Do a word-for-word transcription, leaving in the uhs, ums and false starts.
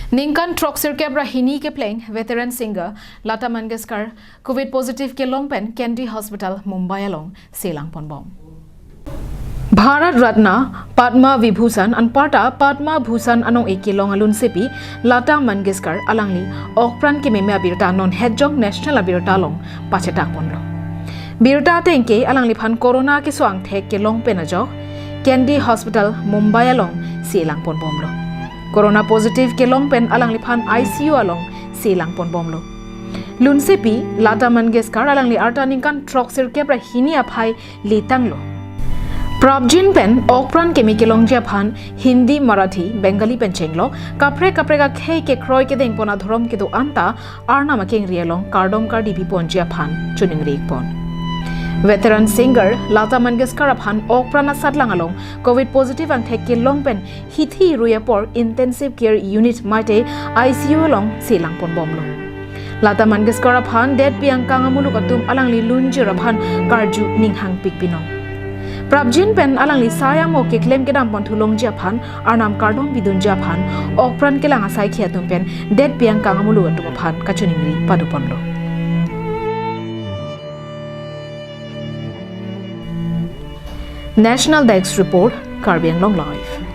Ningkan throksirkep ra hini kepleng veteran singer Lata Mangeshkar covid positive kelong pen Kandy Hospital Mumbai along selang ponbom. Bharat Ratna, Padma Vibhushan anparta Padma Bhushan anong-e kelong alunsepi Lata Mangeshkar alangli okpran kememe abirta non hetjong national abirta along pachetak ponlo. Birta ateng ke alangliphan corona keso angthek kelong pen ajok Kandy Hospital Mumbai along selang ponbomlo. Corona positive kelong pen alangliphan I C U along selang ponbomlo. Lunsepi Lata Mangeshkar alangli arta ningkan throksirkep ra hini aphai letanglo. Prapjin pen okpran keme kelongji aphan Hindi, Marathi, Bengali pen chenglo kaprek kaprek akhei kekroi kedeng pon adhorom kedo-an ta Arnam akengri along kardom kardi piponji aphan choningri pon. Veteran singer Lata Mangeshkar aphan okpran asatlang along covid positive angthek kelong pen hithi rui apor intensive care unit maite I C U along selang ponbomlo. Lata Mangeshkar aphan detpi angkang amuluk atum alangli lunjir aphan karju ninghangpik pinon. Prapjin pen alangli sai amo keklem kedam pon thulongji aphan Arnam kardom pidunji aphan okpran kelang asaikhi atum pen detpi angkang amuluk atum aphan kachoningri paduponlo. National Desk Report, Karbi Anglong Live.